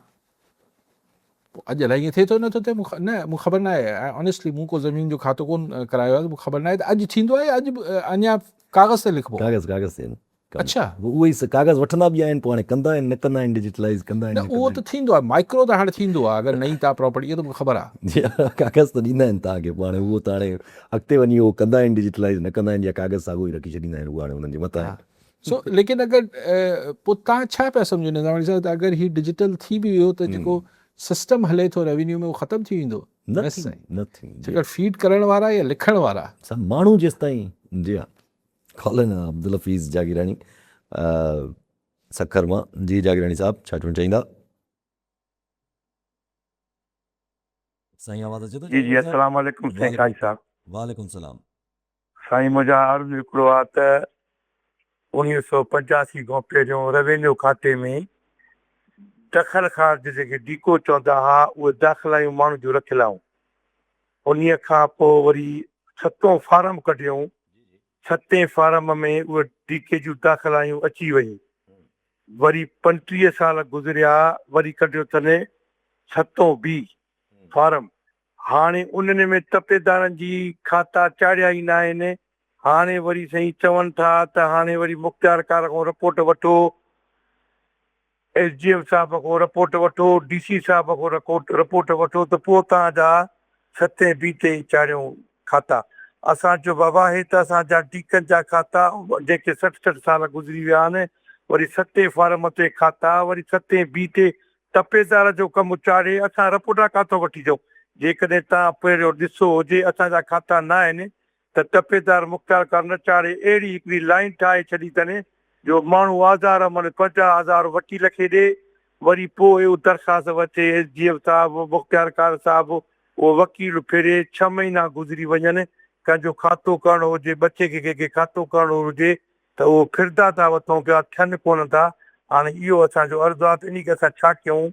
S2: پوء اڄ الائي ائين ٿئي ٿو نٿو ٿئي مون نه مون خبر ناهي آنيسٽلي مون ڪو زمين جو کاتو ڪون ڪرايو آهي مون خبر ناهي ته اڄ ٿيندو آهي يا اڄ اڃا ڪاغذ تي لکبو.
S1: ڪاغذ ڪاغذ تي
S2: اڇا.
S1: اهي ئي ڪاغذ وٺندا به آهن پوء هاڻي ڪندا آهن نه ڪندا آهن ڊجيٽلائيز ڪندا آهن
S2: نه اهو ته ٿيندو آهي مائڪرو ته هاڻي ٿيندو آهي اگر نئين تان پراپرٽي اهو ته مونکي خبر آهي.
S1: جي ها ڪاغذ ته ڏيندا آهن توهان کي پوء هاڻي اهو ته هاڻي اڳتي وڃي اهو ڪندا آهن ڊجيٽلائيز نه ڪندا آهن يا ڪاغذ ساڳيو ئي رکي ڇڏيندا آهن اهو هاڻي انهن جي مٿان آهي.
S2: سو ليڪن اگر پوء توهان ڇا پيا سمجهو نظاماڻي صاحب ته اگر هي ڊجيٽل ٿي به ويو ته جيڪو سسٽم هلي ٿو ريونيو ۾ اهو ختم ٿي ويندو؟
S1: نه ٿيندو نه ٿيندو.
S2: ڇاڪاڻ فيڊ ڪرڻ وارا يا لکڻ وارا.
S1: سڀ ماڻهو جيستائين جي ها. ڪالن عبدالحفيظ جاگيراڻي سکر مان جي جاگيراڻي صاحب ڇا چوڻ چاهيندا. سائين آواز اچي ٿو
S5: جي جي السلام عليڪم سائين قاضي صاحب.
S1: وعليڪم السلام.
S5: سائين منهنجا عرض هڪڙو آ ته 1985 کان پهريون روينيو کاتي ۾ دخل خارج جيڪي ڊيڪو چوندا ها اهي داخلايون ماڻهن جون رکيل هيون انهي کان پوء وري ستون فارم ڪڍيائون ستين فارم ۾ اهي ڊي ڪي جون داخلايون اچي ويون. وري 35 سال گذريا وري ڪڍيو اٿن ستون بي فارم. هاڻي انهن ۾ تپيدارن جي کاتا چاڙهيا ئي ناهن. هاڻي وري سائين چون ٿا ته هاڻي وري مختيارڪار کان رپورٽ وٺو. ايس ڊي ايم صاحب کان رپورٽ وٺو، ڊي سي صاحب کان رپورٽ وٺو ته پوء توهان جا ستين بي تي چاڙهيون کاتا. اسان چيو بابا هي ته اسان جا ڊيڪن جا کاتا جنهن کي 60 60 سال گذري ويا آهن، وري ستين فارم تي کاتا، وري ستين بي تي تپيدار جو ڪم چاڙهي اسان رپورٽا ڪاٿو وٺي اچون؟ جيڪڏهن توهان پهريون ڏسو هجي اسان جا کاتا نه آهن ته تپيدار مختيارڪار نه چاڙهي اهڙي هڪڙي لائين ٺاهي ڇڏي اٿن جو ماڻهو آزار عمل 50 هزار وڪيل کي ڏي وري پوء اهو درخواست وٺي ايس ڊي ايف صاحب مختيارڪار صاحب اهو وڪيل ڦري ڇهه مهينا گذري وڃن ڪنهن جو کاتو ڪرڻو هجي ٻچي کي ڪنهن کي کاتو ڪرڻو هجي ته اهو ڦردا ٿا وتون پيا ٿين ڪونه ٿا هاڻي اهو اسان جو عرض آهي ته انهي کي اسان ڇا ڪيون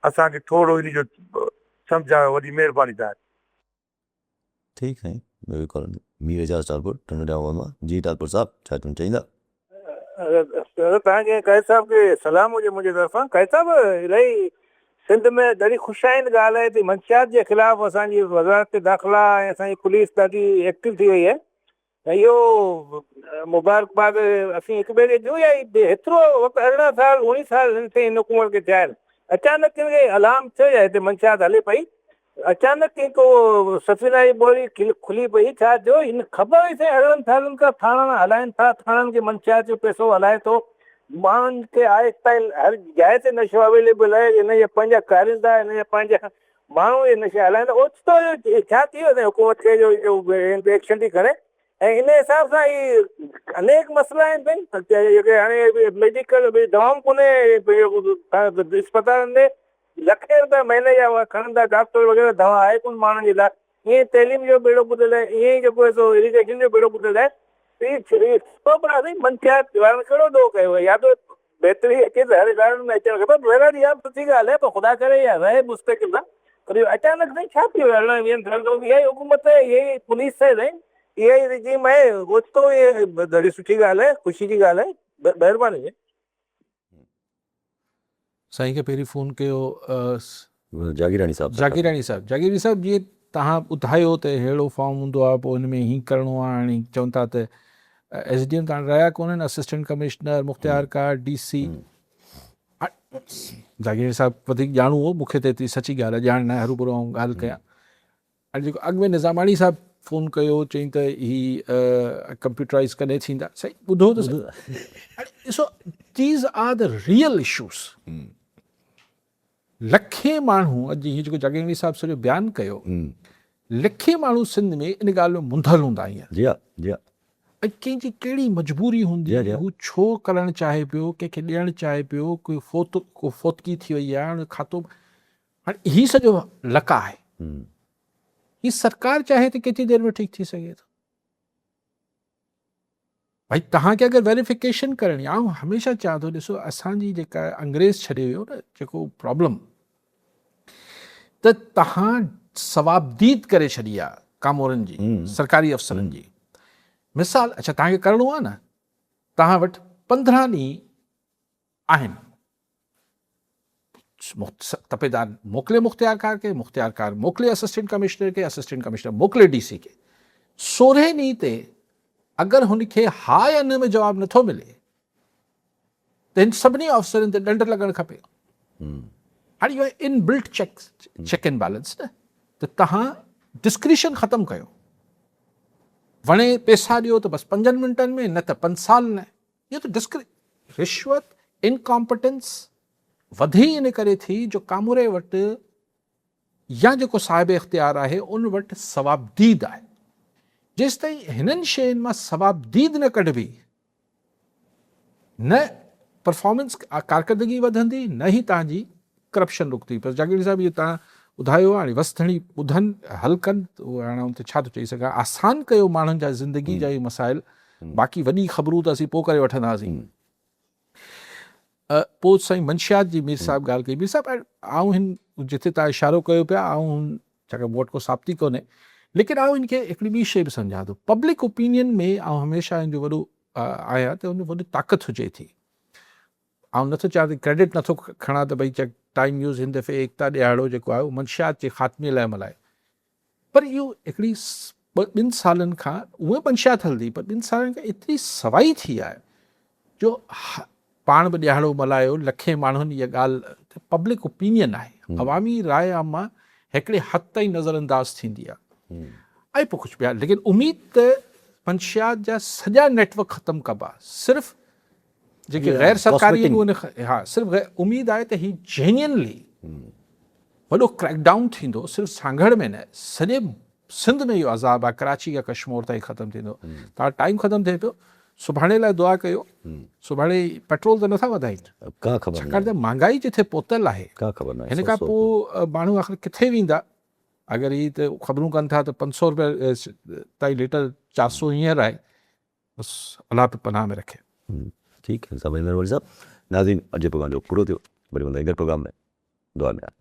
S5: اسان کي ٿورو انهي جو سمجهايو وڏي مهرباني توهان جي.
S1: ٺيڪ سائين ٻيو به ڪالر مير اعجاز ٽالپر ٽنڊو ڄام مان جي ٽالپر صاحب ڇا چوڻ چاهيندا.
S6: توهان کي قائد صاحب کي سلام هجي منهنجي طرفان قائد صاحب الائي سنڌ ۾ ڏاڍي خوش آئند ڳالهه آهي ته منشيات جي خلاف اسان جي وزارت داخلا ۽ اسان جي پوليس ڏاڍي ايڪٽو ٿي وئي آهي ۽ اهو مبارڪباد اسين هڪ ٻئي کي ڏيون يا هيترو وقت 18 سال 19 سال هن سائين هن حڪومت کي ٿيا آهن اچانڪ ڪن کي الهام ٿيو يا هتي منشيات هلي پئي اچانڪ ڪنهن ڪو سفينا جي ٻوري کلي پئي ڇا ٿيو هن خبر هئي سائين 18 سالن کان ٿاڻا هلائن ٿا ٿاڻن کي منشيات جو پئسو هلائي ٿو ماڻهن کي آهستي هر جاء تي نشو اويليبل آهي هن جا پنهنجا ڪارندا هن جا پنهنجا ماڻهو اهي نشا هلائين ٿا اوچتو اهو ڇا ٿي ويو سائين حڪومت کي جو اهو هن تي ايڪشن ٿي کڻي ۽ ان حساب سان هي انيڪ مسئلا آهن سائين جيڪي هاڻي ميڊيڪل دوائون ڪونهي اسپتالن ۾ لکين روپيا مهيني جا کڻن ٿا ڊاڪٽر وغيره دوا آهي ڪونه ماڻهن جي لاء ائين تعليم جو ٻيڙو ٻڏل آهي ائين ئي جيڪو آهي سو ايريگيشن جو ٻيڙو ٻڏل آهي سائين منشيات وارن ڪهڙو ڏوهه ڪيو آهي يا ته بهتري اچي ته هر ادارن ۾ اچڻ کپي بهرحال اها به سٺي ڳالهه آهي پر خدا ڪري اها رهي مستقل سان پر اهو اچانڪ سائين ڇا ٿي ويو 18 ويهن سالن کان اها ئي حڪومت آهي اها ئي پوليس آهي سائين اها ئي رجيم آهي اوچتو اهي ڏاڍي سٺي ڳالهه آهي خوشي جي ڳالهه آهي مهرباني سائين.
S2: سائين کي پهرين فون ڪيو.
S1: جاگيراڻي صاحب سان.
S2: جاگيراڻي صاحب جاگيراڻي صاحب جيئن توهان ٻڌايو ته ههڙو فارم هوندو آهي پوء ان ۾ هي ڪرڻو آهي هاڻي چون ٿا ته ايس ڊي ايم ته هاڻي رهيا ڪونهن اسسٽنٽ ڪمشنر مختيار ڪار ڊي سي جاگيراڻي صاحب وڌيڪ ڄاڻو هو مون کي ته ايتري سچي ڳالهه آهي ڄاڻ ناهي هروڀرو آئون ڳالهه ڪيان هاڻي جيڪو اڳ ۾ نظاماڻي صاحب فون ڪيو چئين ته هي ڪمپيوٽرائز ڪڏهن ٿيندا سائين ٻڌو ته هاڻي ڏسو these are the real issues لکين ماڻهو اڄ هي جيڪو جاگيراڻي صاحب سڄو بيان ڪيو لکين ماڻهو سنڌ ۾ ان ڳالهه ۾ منڌل هوندا هينئر
S1: جي ها جي ها
S2: ۽ ڪنهن جي ڪهڙي مجبوري هوندي هو ڇو ڪرڻ چاهي پيو ڪنهن کي ڏيڻ چاهي پيو ڪوئي فوت ڪو فوتگي ٿي وئي آهي هاڻي کاتو هاڻي هي سڄو لڪا آهي هي سرڪار چاهي ته ڪيتري دير ۾ ٺيڪ ٿي سگهي ٿو ڀائي توهان کي اگر ويريفڪيشن ڪرڻي آئون هميشه چوان ٿو ڏسو اسان جي جيڪا انگريز ڇڏي ويو نه جيڪو پرابلم ته توهان ثوابديد ڪري ڇڏي آ ڪامورن جي سرڪاري افسرن جي مثال اڇا توهان کي ڪرڻو آ نه توهان وٽ 15 ڏينهن آهن تپيدار موڪلي مختيارڪار کي، مختيارڪار موڪلي اسسٽنٽ ڪمشنر کي، اسسٽنٽ ڪمشنر موڪلي ڊي سي کي. سورهين ڏينهن تي اگر هن کي ها يا نه ۾ جواب نٿو ملي ته هن سڀني آفيسرن تي ڏنڊ لڳڻ کپي. هاڻي اهو آهي inbuilt check check and balance نه ته توهان ڊسڪريشن ختم ڪيو. وڻي پيسا ڏيو ته بس پنجن منٽن ۾ نه ته پنج سال نه. اهو ته ڊسڪري رشوت انڪامپٽنس وڌي ان ڪري ٿي جو ڪاموري وٽ يا جيڪو صاحب اختيار آهي ان وٽ ثوابديد آهي جيستائين هنن شين مان ثوابديد نه ڪڍبي نه پرفارمنس ڪارڪردگي وڌندي نه ئي تان جي ڪرپشن رڪندي پر جاگيري صاحب اهو تان ٻڌايو هاڻي وس ڌڻي ٻڌن حل ڪن هاڻي ان تي ڇا ٿو چئي سگهان آسان ڪيو ماڻهن جا زندگي جا اهي مسائل باقي وڏي خبرون ته اسين پوء ڪري وٺنداسين پوء سائين منشيات جي مير صاحب ڳالهه ڪئي مير صاحب آئون هن جتي تان اشارو ڪيو پيا آئون هن ڇاڪاڻ مون وٽ ڪو ثابتي ڪونهي ليڪن آئون هن کي هڪڙي ٻي شيء به سمجهان ٿو پبلڪ اوپينين ۾ آئون هميشه هن جو وڏو آهيان ته هن وڏي طاقت هجي ٿي آئون نٿو چاهيان ته ڪريڊٽ نٿو کڻان ته ڀئي ٽائيم نيوز هن دفعي ايڪتا ڏهاڙو جيڪو آهي اهو منشيات جي خاتمي لاء ملهايو پر اهو هڪڙي ٻن سالن کان اونئن منشيات هلندي پر ٻن سالن کان ايتري سوائي ٿي آهي جو پاڻ به ڏهاڙو ملهايو لکين ماڻهن اها ڳالهه ته پبلڪ اوپينين آهي عوامي راء عامه هڪڙي حد تائين نظر انداز ٿيندي آهي ۽ پوء ڪجهه ٻيا ليڪن اميد ته منشيات جا سڄا نيٽورڪ ختم ڪبا صرف جيڪي غير سرڪاري آهن اهي ها صرف اميد آهي ته هي جينيئنلي وڏو ڪريڪ ڊائون ٿيندو صرف سانگهڙ ۾ نه سڄي سنڌ ۾ اهو عذاب آهي ڪراچي کان ڪشمور تائين ختم ٿيندو تان ٽائيم ختم ٿئي پيو سڀاڻي لاء دعا ڪيو سڀاڻي پيٽرول ته نٿا وڌائين
S1: ڪا خبر
S2: ڇاڪاڻ ته مهانگائي جٿي پهتل آهي
S1: ڪا خبر
S2: ناهي هن کان پوء ماڻهو آخر ڪٿي ويندا اگر هي ته خبرون ڪن ٿا ته 500 روپيا تائين ليٽر 400 هينئر آهي بس الله پي پناهه ۾ رکي.
S1: ٺيڪ سڀ مهرباني صاحب ناظرين اڄ جو پروگرام جو پورو ٿيو وري ملندا ايندڙ پروگرام ۾ دعا ۾ ياد.